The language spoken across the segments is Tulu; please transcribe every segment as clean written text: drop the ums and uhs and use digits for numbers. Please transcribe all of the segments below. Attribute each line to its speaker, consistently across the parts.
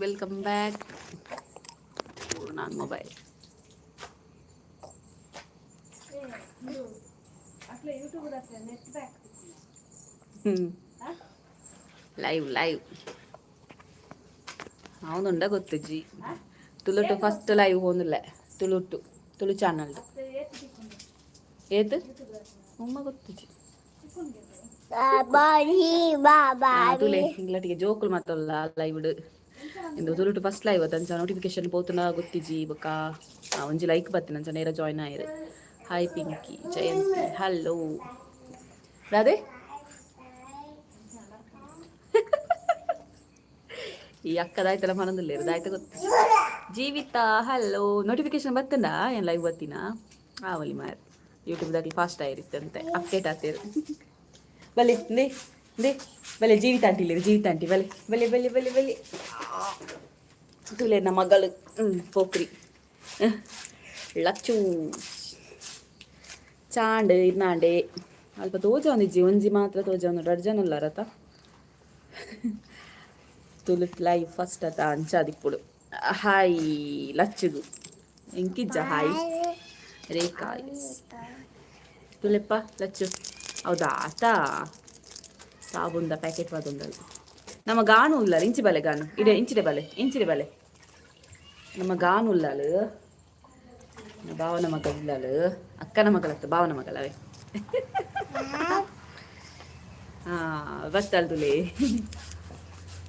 Speaker 1: Welcome back. ನಾನು ಮೊಬೈಲ್. ಲೈವ್ ಲೈವ್ ಅವನುಂಡ ಗೊತ್ತುಜ್ಜಿ. ತುಳುಟು ಫಸ್ಟ್ ಲೈವ್ ಹೋನಿಲ್ಲ. ತುಳುಟು, ತುಳು ಚಾನಲ್ ಏತ್ ಉಮ್ಮ ಗೊತ್ತುಜ್ಜಿ. ತುಲೆ ಇಂಗ್ಲಟಿಗೆ ಜೋಕುಲು ಮಾತಲ್ಲ ಲೈವ್. ಇಂದು ತುಳುಟು ಫಸ್ಟ್ ಲೈವ್ ಅಂಚ ನೋಟಿಫಿಕೇಶನ್ ಪೋತುಂಡ ಗೊತ್ತಿಜಿ. ಬೊಕ್ಕ ಒಂಜಿ ಲೈಕ್ ಬತ್ತಿನ ಅಂಚ ನೇರ ಜಾಯ್ನ್ ಆಯಿರು. ಹಾಯ್ ಪಿಂಕಿ ಜಯಂತಿ, ಹಲೋ ರಾಧೆ. ಈ ಅಕ್ಕದಾಯ್ತಲ್ಲ ಮನದಲ್ಲೇರು ದಾಯ್ತ ಗೊತ್ತು. ಜೀವಿತ, ಹಲೋ. ನೋಟಿಫಿಕೇಶನ್ ಬತ್ತಂಡ ಏನು ಲೈವ್ ಬತ್ತಿನ ಆವಲಿ ಮಾರ್. ಯೂಟ್ಯೂಬ್ದಾಗಲಿ ಫಾಸ್ಟ್ ಆಗಿರುತ್ತೆ ಅಪ್ಡೇಟ್ ಆಗ್ತಿರು. ಬಲೆ ನೇ ನೇ ಬಲೆ. ಜೀವಿತ ಆಂಟಿ ಇಲ್ಲಿ, ಜೀವಿತ ಆಂಟಿ. ಬಲೆ ಬಲೆ ಬಲೆ ಬಲೆ ಬಲೆ. ತುಲೆ ನಮ್ಮ ಮಗಳು. ಪೋಕ್ರಿ ಲಚ್ಚು ಚಾಂಡ್ ಇರ್ನಾಂಡೆ ಅಲ್ಪ ತೋಜೊಂದಿಜ್ಜಿ. ಒಂಜಿ ಮಾತ್ರ ತೋಜೊಂದು. ರಡ್ಡ್ ಜನ ಉಲ್ಲಾರತ. ತುಳುಟ್ ಲೈವ್ ಫಸ್ಟ್ ಅತ, ಅಂಚಾದಿಪ್ಪುಡು. ಹಾಯ್ ಲಚ್ಚುಗು ಎಂಕಿಜ್ಜ. ಹಾಯ್ ರೇಖಾ. ತುಲೆಪ್ಪ ಲಚ್ಚು. ಹೌದಾ? ಆತ ಸಾಬುಂದ ಪ್ಯಾಕೆಟ್ ವಾದುಂಡಲ್. ನಮ್ಮ ಗಾನು ಉಲ್ಲಾರು. ಇಂಚಿ ಬಲೆ ಗಾನು. ಇಡೆ ಇಂಚಿಡೆ ಬಲೆ, ಇಂಚಿಡೆ ಬಲೆ. ನಮ್ಮ ಗಾನು ಉಲ್ಲಾಲು, ಭಾವನ ಮಗಳ ಉಲ್ಲಾಲು. ಅಕ್ಕನ ಮಗಳತ್ತ, ಭಾವನ ಮಗಳವೇ. ಹಾ, ಬತ್ತಲ್ದುಲೇ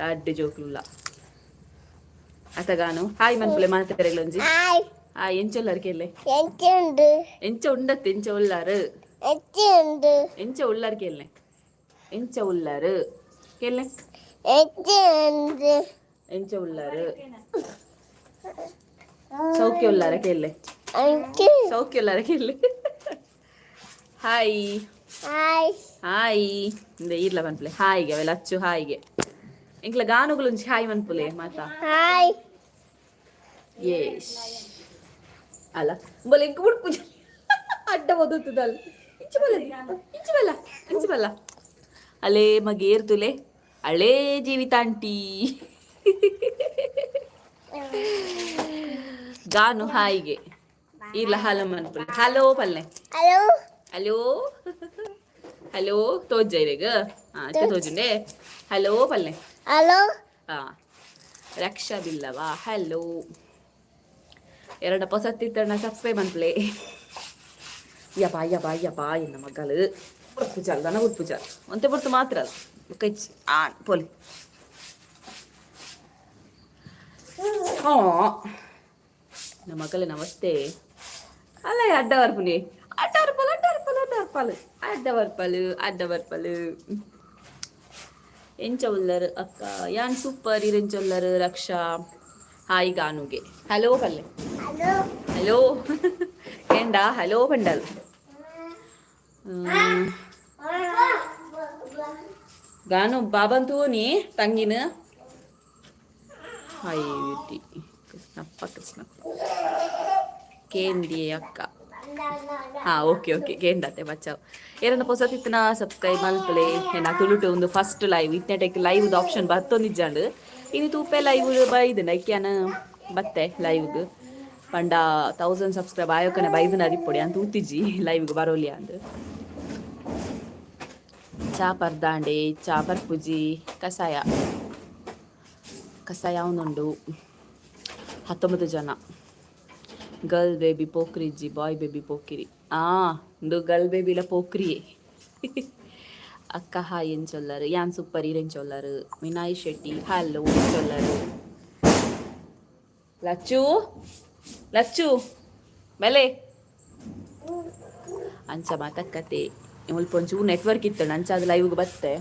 Speaker 1: ರಡ್ಡ್ ಜೋಕುಲುಲ್ಲ ಅತ. ಗಾನು ಹಾಯ್ ಮನ್ಪುಲೆ ಮಾತೆರೆಗ್ಲೊಂಜಿ. ಹಾಯ್. ಎಂಚ ಉಲ್ಲಾರು ಕೇಳ್ಲೆ. ಎಂಚ ಉಂಡತ್ತೆ? ಎಂಚ ಉಲ್ಲಾರು? ಎಂಚ ಉಲ್ಲಾರು ಕೇಳ್ಲೆ. ಎಂಚ ಉಲ್ಲಾರು ಕೇಳ್ಲೆ. ಎಂಚ ಉಲ್ಲಾರು? ಸೌಖ್ಯ ಉಲ್ಲಾರ ಕೇಳ್ಲೆ. ಸೌಖ್ಯ ಉಲ್ಲಾರ ಕೇಳ್ಲೆ. Hi hi. ಇಂದ ಈರ್ಲ ಮನ್ಪುಲೆ ಹಾಯ್ಗೆ. ಅವೆಲ್ಲ ಅಚ್ಚು ಹಾಯ್ಗೆ. ಎಂಕ್ಲ ಗಾನುಗುಲುಂಚಿ ಹಾಯ್ ಮನ್ಪುಲೆ ಮಾತಾ. ಯೇಶ್ ಅಲ್ಲ ಬೊಲೆ. ಎಂಕ್ ಬುಡ್ಪುಜ ಅಡ್ಡ ಒದುತ್ತದಲ್. ಇಂಚಿ ಬಲ್ಲ, ಇಂಚಿ ಬಲ್ಲ, ಇಂಚಿ ಬಲ್ಲ. ಅಲೇ ಮಗೇರ್ತುಲೆ. ಅಳೇ ಜೀವಿತ ಆಂಟಿ. ಗಾನು ಹಾಯ್ಗೆ. ಇಲ್ಲ, ಹಲೋ ಮನ್ಪುಲೆ. ಹಲೋ ಪಲ್ಲೆ. Hello hello. ತೋಜ ಇರೆಗ್. ಹಾಂ, ಅತ್ತೆ ತೋಜುಂಡೆ. ಹಲೋ ಪಲ್ಲೆ.
Speaker 2: ಹಲೋ.
Speaker 1: ಹಾಂ, ರಕ್ಷಾ ಬಿಲ್ಲವಾ, ಹಲೋ. ಎರಡ ಪೊಸತ್ತಿತ್ತಣ್ಣ ಸಬ್ಸ್ಕ್ರೈಬ್ ಅನ್ಪ್ಲೆ. ಯಪ್ಪ ಅಯ್ಯಪ್ಪ ಅಯ್ಯಪ್ಪ. ಎನ್ನ ಮಗಲು ಉರ್ಪುಜಾಲ್ ದನ ಉರ್ಪುಜಾಲ್. ಒಂತೆ ಪೊರ್ತು ಮಾತ್ರ ಅಲ್ಲ ಕಚ್ಚಿ ಆ ಪೋಲಿ. ನಮ್ಮ ಮಗಲು ನಮಸ್ತೆ. ಅಲ್ಲ, ಅಡ್ಡ ಬರ್ಪುನಿ. ಅಡ್ಡ ಬರ್ಪಲು, ಅಡ್ಡ ಬರ್ಪಲು, ಅಡ್ಡ ಬರ್ಪಲು, ಅಡ್ಡ ಬರ್ಪಲು, ಅಡ್ಡ ಬರ್ಪಲು. ಎಂಚ ಉಲ್ಲರು ಅಕ್ಕ? ಯಾನ್ ಸೂಪರ್. ಇರೆಂಚ ಉಲ್ಲರು? ರಕ್ಷಾ ಹಾಯ್. ಗಾನುಗೆ ಹಲೋ ಪಲ್ಲೆ. ಹಲೋ ಏಂಡಾ? ಹಲೋ ಪಂಡಲ್. ಗಾನು ಬಾಬಂತೂ ನೀ ತಂಗಿನ. Hi beauty Krishnappa. ಕೃಷ್ಣಪ್ಪ ಕೇಂದಿಯೇ ಅಕ್ಕ. ಹಾ, ಓಕೆ ಓಕೆ. ಕೇಂಡತೆ ಬಚ್ಚಾವ್. ಏರನ್ನ ಪೊಸತಿತ್ತನ ಸಬ್ಸ್ಕ್ರೈಬ್ ಮಲ್ಪಲೆ. ಏನ ತುಳುಟು ಒಂದು ಫಸ್ಟ್ ಲೈವ್ ಇತ್ನೆಟೆಕ್ ಲೈವ್ ಆಪ್ಷನ್ ಬತ್ತೊಂದಿಜ್ಜಾಂಡ್. ಇನಿ ತೂಪೆ ಲೈವ್ ಬೈದುಂಡ. ಐಕ್ಯಾನ ಬತ್ತೆ ಲೈವ್ಗ್ ಪಂಡ 1000 ಸಬ್ಸ್ಕ್ರೈಬ್ ಆಯೋಕನೆ ಬೈದುಂಡ. ಅದಿಪ್ಪೊಡಿ ಅಂತ ತೂತಿಜ್ಜಿ ಲೈವ್ಗ್ ಬರೋಲಿ ಅಂದ್. ಚಾ ಪರ್ದಾಂಡೆ. ಚಾ ಪರ್ಪುಜಿ, ಕಷಾಯ ಕಷಾಯ ಅವನುಂಡು. 19 ಜನ. ಗರ್ಲ್ ಬೇಬಿ ಪೋಕ್ರಿಜ್ಜಿ, ಬಾಯ್ ಬೇಬಿ ಪೋಕಿರಿ. ಆ ಇಂದು ಗರ್ಲ್ ಬೇಬಿಲ ಪೋಕ್ರಿಯೇ. ಅಕ್ಕ ಹಾಯ್ ಎಂಚೊಲ್ಲರು? ಯಾನ್ ಸೂಪರ್. ಇರೆಂಚೊಲ್ಲರು? ವಿನಾಯ್ ಶೆಟ್ಟಿ, ಹಲೋ. ಎಂಚೊಲ್ಲರು? ಲಚ್ಚು ಲಚ್ಚು ಬಲೆ. ಅಂಚ ಮಾತಕ್ಕತೆ. ಮುಲ್ಪ ಒಂಚೂರು ನೆಟ್ವರ್ಕ್ ಇತ್ತು, ಅಂಚ ಅದು ಲೈವ್ಗೆ ಬತ್ತೆ.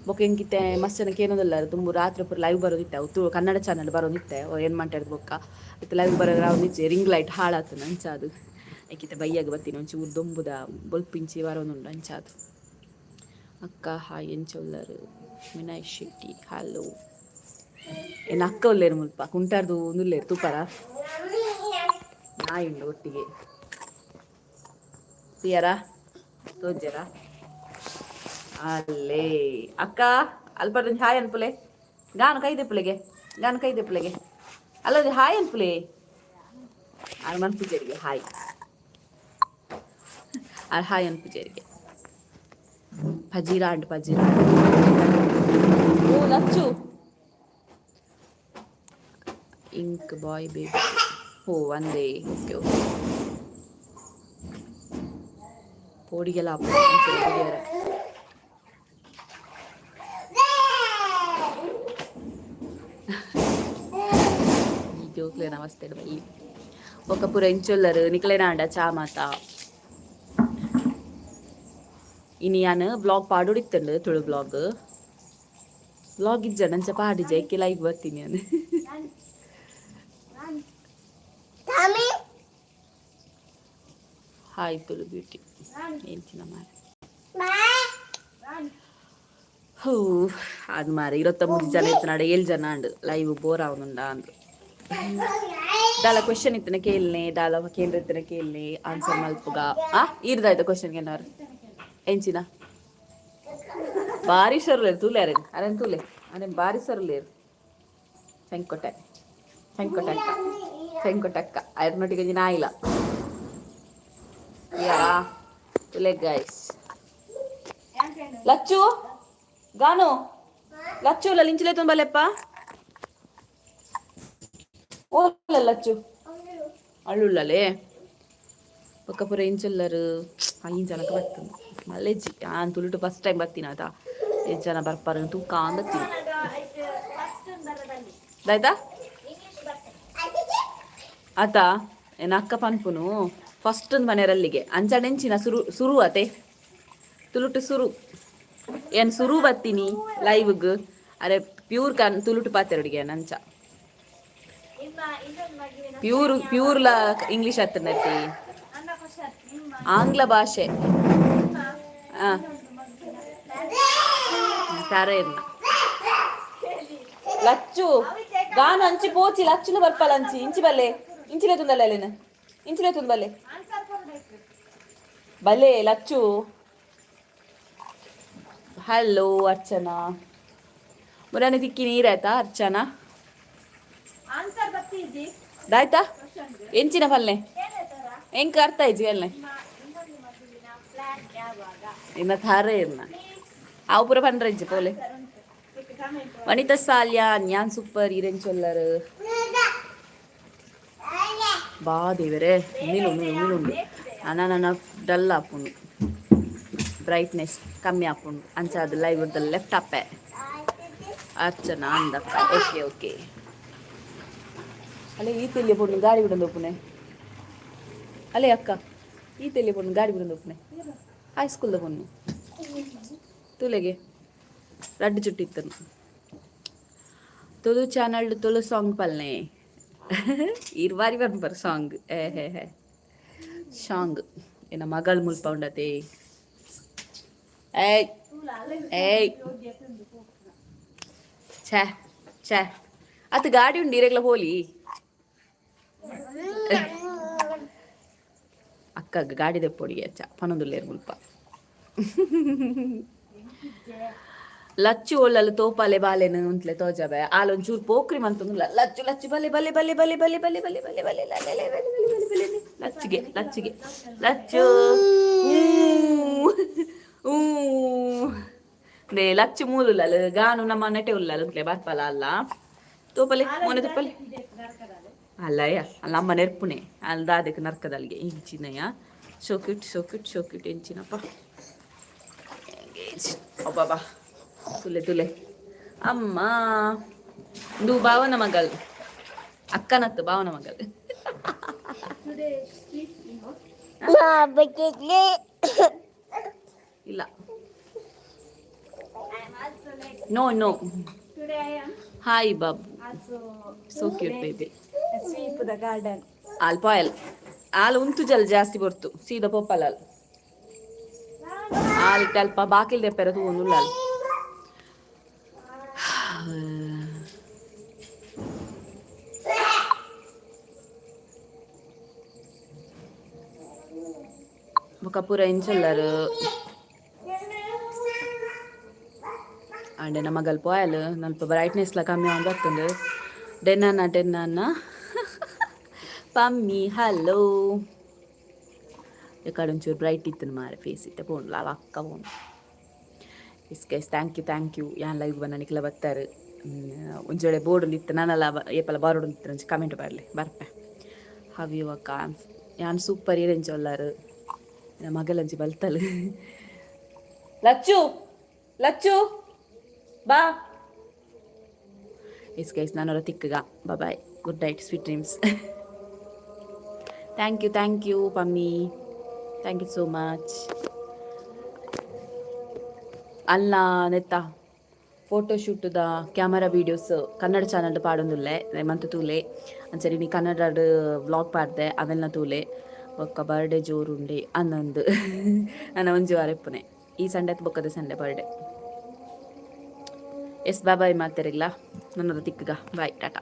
Speaker 1: ಬೊಕ್ಕ ಎಂಕಿತ್ತೆ ಮಸ್ತ್ ಜನಕ್ಕೆ ಏನೋದಲ್ಲ. ತುಂಬ ರಾತ್ರಿ ಪೂರ ಲೈವ್ ಬರೋದಿತ್ತೆ. ಅವು ಕನ್ನಡ ಚಾನಲ್ ಬರೋದಿತ್ತೆ. ಏನು ಮಾತಾಡ್ದು ಬೊಕ್ಕ ಇತ್ತು ಲೈವ್ ಬರೋದ್ರ ನಿಚ್ಚೆ ರಿಂಗ್ ಲೈಟ್ ಹಾಳಾತನ. ಅಂಚ ಅದು ಐಕಿತ್ತೆ ಬೈಯಾಗ ಬತ್ತೀನಿ. ಒಂಚೂರು ದೊಂಬುದ ಬೊಲ್ಪಿಂಚಿ ಬರೋದುಂಡು. ಅಂಚ ಅದು. ಅಕ್ಕ ಹಾಯ್. ಎಂಚೊಲ್ಲರು? ವಿನಯ್ ಶೆಟ್ಟಿ, ಹಲೋ. ಏನು ಅಕ್ಕ ಉಲ್ಲೇರು ಮುಲ್ಪ ಕುಂಟಾರ್ದು ಉಲ್ಲೇರು ತೂಪರ. ನಾಯಿ ಉಂಡು ಒಟ್ಟಿಗೆ. ಸಿಯರಾ ತೋಜರ. ಅಲ್ಲೇ ಅಕ್ಕ ಅಲ್ಪರ್ದ ಹಾಯ್ ಅನ್ಪುಲೆ. ಗಾನು ಕೈ ದೆಪ್ಪುಲೆಗೆ. ಗಾನ ಕೈ ದೆಪ್ಪುಲೆಗೆ ಅಲ್ಲದೆ ಹಾಯ್ ಅನ್ಪುಲೆ. ಆರ್ ಮನ್ಪುಜರಿಗೆ ಹಾಯ್, ಆರ್ ಹಾಯ್ ಅನ್ಪುಜರಿಗೆ. ಪಜೀರ ಅಂಡ್ ಪಜೀರ. ಓ ಲಚ್ಚು ಇಂಕ್ ಬಾಯ್ ಬೇಬಿ. ಓ ಒಂದೇ. ಓಕೆ ಓಕೆ, ಪೋಡಿಗೆಲ್ಲ ಆಪುಂಡು. ಈ ಜೋಕ್ಲೆ ನಮಸ್ತೆ ಬಲ್ಲಿ. ಬೊಕ್ಕ ಪೂರ ಎಂಚೊಲ್ಲರು? ನಿಕ್ಲೆನ ಆಂಡ ಚಾ ಮಾತ? ಇನಿ ಯಾನ್ ಬ್ಲಾಗ್ ಪಾಡೊಡಿತ್ತಂಡು. ತುಳು ಬ್ಲಾಗ್ ಬ್ಲಾಗ್ ಇಜ್ಜ ನಂಚ ಪಾಡಿಜ. ಎಕ್ಕೆ ಲೈವ್ ಬರ್ತೀನಿ ನಾನು. Hi Tulu beauty. ಎಂಚಿನ ಮಾರೆ? ಹೂ, ಅದು ಮಾರೆ 29 ಜನ ಇತ್ತು. ಏಳು ಜನ ಅಂಡು. ಲೈವ್ ಬೋರ್ ಆವನುಂಡ ಅಂದು. ದಾಲ ಕ್ವೆಶನ್ ಇತ್ತನ ಕೇಳ್ನೆ, ದಾಲ ಕೇಂದ್ರ ಇತ್ತನ ಕೇಳ್ನೆ, ಆನ್ಸರ್ ಮಲ್ಪುಗ. ಆ ಈರ್ದಾಯ್ತು ಕ್ವಶನ್ ಏನಾರು ಎಂಚಿನ? ಬಾರಿ ಸರ್ಲೇರು ತೂಲೆ. ಅರೇನ್ ಅರೇನ್ ತೂಲೆ, ಅರೇನ್ ಬಾರಿ ಸರ್ಲೇರು. ಚೆಂಕೊಟೆ ಚೆಂಕೊಟಕ್ಕ ಚೆಂಕೊಟಕ್ಕ ಐರ್ನೊಟ್ಟಿಗೆ ನಾಯಿಲ ಯಾ ತುಲೆ ಗೈಸ್. ಲಚ್ಚು, ಗಾನು, ಲಚ್ಚು ಲಿಂಚಲೆ ಬಲೆಪ್ಪ. ಓ ಲಚ್ಚು ಅಳ್ಳುಳ್ಳಲೆ. ಪಕ್ಕ ಪೂರ ಇಂಚೊಲ್ಲರು? ಐನ್ ಜನಕ್ಕೆ ಬರ್ತದೆ ಮಲ್ಲೆಜ್ಜಿ. ಆನ್ ತುಳುಟು ಫಸ್ಟ್ ಟೈಮ್ ಬರ್ತೀನಿ ಆತ. ಎಷ್ಟು ಜನ ಬರ್ಪಾರ ತೂಕ ಅಂದತ್ತೀನಿ. ಆಯ್ತಾ ಆತ? ಏನ ಅಕ್ಕ ಪನ್ಪುನು ಫಸ್ಟ್ ಒಂದು ಮನೆಯರಲ್ಲಿಗೆ ಅಂಚನೆಂಚಿನ ಸುರು ಸುರು ಅತೆ. ತುಳುಟು ಸುರು ಏನ್ ಸುರು ಬತ್ತೀನಿ ಲೈವ್ಗ್. ಅರೆ ಪ್ಯೂರ್ ಕನ್ ತುಳುಟು ಪಾತೆರೊಡಿಗೆ ನಂಚ ಪ್ಯೂರ್ ಪ್ಯೂರ್ ಲಾ ಇಂಗ್ಲಿಷ್ ಅತ್ತನತಿ ಆಂಗ್ಲ ಭಾಷೆ. ಆ ತರ ಇರ್ನ. ಲಚ್ಚು ಗಾನು ಅಂಚಿ ಪೋಚಿ. ಲಚ್ಚುನ ಬರ್ಪಲ ಅಂಚಿ ಇಂಚಿ ಬಲ್ಲೆ. ಇಂಚಿಲೆ ತುಂದಲ್ಲ ಅಲ್ಲೇನ? ಇಂಚಿಲೆ ತುಂದ ಬಲ್ಲೆ ಬಲ್ಲೆ ಲಚ್ಚು. ಹಲೋ ಅರ್ಚನಾ. ಮುರಾನಿ ತಿಕ್ಕಿ ನೀರಾಯ್ತಾ ಅರ್ಚನಾ? ದಾಯ್ತಾ ಎಂಚಿನ ಪಲ್ಲೆ? ಎಂಕ ಅರ್ಥ ಆಯ್ತು ಅಲ್ಲೆ. ಇನ್ನ ಥಾರ ಇರ್ನ ಅವು ಪೂರ ಪಂಡ್ರೆಂಚಿ ಪೋಲೆ. ವನಿತಾ ಸಾಲ್ಯಾನ್ ಯಾನ್ ಸೂಪರ್. ಇರೆಂಚೊಲ್ಲರು? ಬಾ ದೇವರೇ, ಉಮ್ಮಿಲುಂಡು ಉಮ್ಮಿಲುಂಡು. ಅಣ್ಣ ನನ್ನ ಡಲ್ ಆಪುಂಡು, ಬ್ರೈಟ್ನೆಸ್ ಕಮ್ಮಿ ಆಪುಂಡು. ಅಂಚ ಅದು ಲೈವ್ ಲೆಫ್ಟ್ ಅಪ್ಪೆ. ಅರ್ಚನಾ ಅಂದಕ್ಕ. Okay okay. ಅಲ್ಲೇ ಈ ತೆಲ್ಲಿಯ ಪೊಣ್ಣು ಗಾಡಿ ಬಿಡೊಂದು ಒಪ್ಪುನೆ. ಅಲ್ಲೇ ಅಕ್ಕ, ಈ ತೆಲ್ಲಿಯ ಪೊಣ್ಣು ಗಾಡಿ ಬಿಡೊಂದು ಒಪ್ಪುನೆ. ಹೈ ಸ್ಕೂಲ್ದ ಪೊಣ್ಣು ತುಲೆಗೆ ರಡ್ಡು ಚುಟ್ಟಿತ್ತನು. ತುಳು ಚಾನಲ್ ತುಳು ಸಾಂಗ್ ಪಲ್ನೆ. ಇರ್ವಾರಿ ಬರ್ಬರ್ ಸಾಂಗ್. ಏ ಹೇ ಹೇ ಸಾಂಗ್ ಏನ ಮಗಳು ಮುಲ್ಪ ಉಂಡತೆ. ಏಯ್ ಏಯ್, ಛೇ ಛೇ, ಅತ್ ಗಾಡಿ ಉಂಡು ಇರೆಗ್ಲ ಹೋಲಿ. ಅಕ್ಕ ಗಾಡಿ ದೆಪ್ಪೊಡಿಗೆ ಅಚ್ಚ ಪನೊಂದುಲ್ಲೇರು ಮುಲ್ಪ. ಲಚ್ಚು ಒಳ್ಳಲು ತೋಪಾಲೆ ಬಾಲೆನು ಉಂತ್ಲೆ ತೋಜಬೆ. ಆಲೊಂಚೂರು ಪೋಕ್ರಿ ಮಂತೊಂದುಲ್ಲ ಲಚ್ಚು. ಲಚ್ಚು ಬಲೆ ಬಲೆ ಬಲೆ ಬಲೆ ಬಲೆ ಬಲೆ ಬಲೆ ಬಲೆ ಬಲೆ ಲಲೆ ಬಲೆ ಬಲೆ ಬಲೆ ಬಲೆ. ಲಚ್ಚುಗೆ ಲಚ್ಚುಗೆ ಲಚ್ಚು ಊ ನೇ ಲಚ್ಚು ಮೂಲುಲ್ಲಲು. ಗಾನು ನಮ್ಮ ನೆಟೆ ಉಲ್ಲಲು ಉಂತ್ಲೆ ಬರ್ಪಲ ಅಲ್ಲ. ತೋಪಲೆ ಮೊನೆ ತುಪ್ಪಲೆ ಅಲ್ಲಯ್ಯ ಅಲ್ಲ. ಅಮ್ಮ ನೆರ್ಪುನೆ ಅಲ್ಲಿ ದಾದಕ್ಕೆ ನರ್ಕದಲ್ಗೆ ಇಂಚಿನಯ್ಯ. So cute, so cute, so cute. ಎಂಚಿನಪ್ಪ? ಅಬ್ಬಾಬಾ, ತುಲೆ ತುಲೆ ಅಮ್ಮ. ಇದು ಭಾವನ ಮಗಲ್. ಅಕ್ಕನತ್ತು ಭಾವನ ಮಗಲ್. ಇಲ್ಲ, no no. Hi Babu, so cute baby.
Speaker 2: Sweep the garden.
Speaker 1: All Payal ಆಲ್ ಉಂತು ಜಲ್ ಜಾಸ್ತಿ ಬರ್ತು. ಸೀದಾ ಪೋಪಲ್ ಅಲ್ ಆಲ್ ಅಲ್ಪ ಬಾಕಿಲ್ ದೆಪ್ಪೆರ ತೂವೊಂದುಲ್ಲ ಅಲ್. ಬೊಕ ಪೂರ ಎಂಚೊಲ್ಲರು? ಅಂಡೆ ನಮ್ಮ ಮಗಲ್ ಪೋಯಲ್. ನಲ್ಪ ಬ್ರೈಟ್ನೆಸ್ಲ ಕಮ್ಮಿ ಆವೊಂದು ಬರ್ತುಂಡು. ಡೆನ್ನಾನ ಡೆನ್ನಾನ. ಪಮ್ಮಿ ಹಲೋ. ಎಕ್ಕಡ ಒಂಚೂರು ಬ್ರೈಟ್ ಇತ್ತು ಮಾರೆ ಫೇಸ್ ಇತ್ತೆ ಪೋಂಡ್ಲ ಅಕ್ಕ ಪೋಂಡು. Yes guys, thank you, thank you. ಯಾನ್ ಲೈವ್ ಬನ್ನ ನಿಕ್ಲ ಬತ್ತಾರೆ. ಒಂಜಿ ವೇಳೆ ಬೋರ್ಡ್ ಇತ್ತು ನಾನಲ್ಲ ಏಪಲ ಬಾರೋಡು ಇತ್ತು. ಒಂಜಿ ಕಮೆಂಟ್ ಬರಲಿ, ಬರ್ಪೆ. How you ಅಕ್ಕ? ಯಾನ್ ಸೂಪರ್. ಈರೆಂಚ ಉಲ್ಲಾರು? ಮಗಲಂಚಿ ಬಲ್ತಲ್. ಲಚ್ಚು, ಲಚ್ಚು ಬಾ. ಎಸ್ ಗೈಸ್, ನಾನು ತಿಕ್ಕಗ. Bye, good night, sweet dreams. Thank you, thank you Pammi, thank you so much. ಅಲ್ಲ, ನೆತ್ತ ಫೋಟೋಶೂಟ್ದ ಕ್ಯಾಮರಾ ವೀಡಿಯೋಸ್ ಕನ್ನಡ ಚಾನಲ್ ಪಾಡೊಂದುಲ್ಲೆ ಮಂತು ತೂಲೆ. ಅಂಚನೆ ನೀ ಕನ್ನಡ ವ್ಲಾಗ್ ಪಾಡ್ದೆ, ಅವೆಲ್ಲ ತೂಲೆ. ಬೊಕ್ಕ ಬರ್ಡೇ ಜೋರುಂಡೆ ಅನ್ನೊಂದು. ನಾನು ಒಂಜಿ ವಾರ ಇಪ್ಪುನೆ. ಈ ಸಂಡೆ ಬೊಕ್ಕದ ಸಂಡೆ ಬರ್ಡೇ. ಎಸ್, ಬಾಯ್ ಮಾತೆರಿಗ್ಲ. ನನ್ನ ತಿಕ್ಕಗ. ಬಾಯ್, ಟಾಟಾ.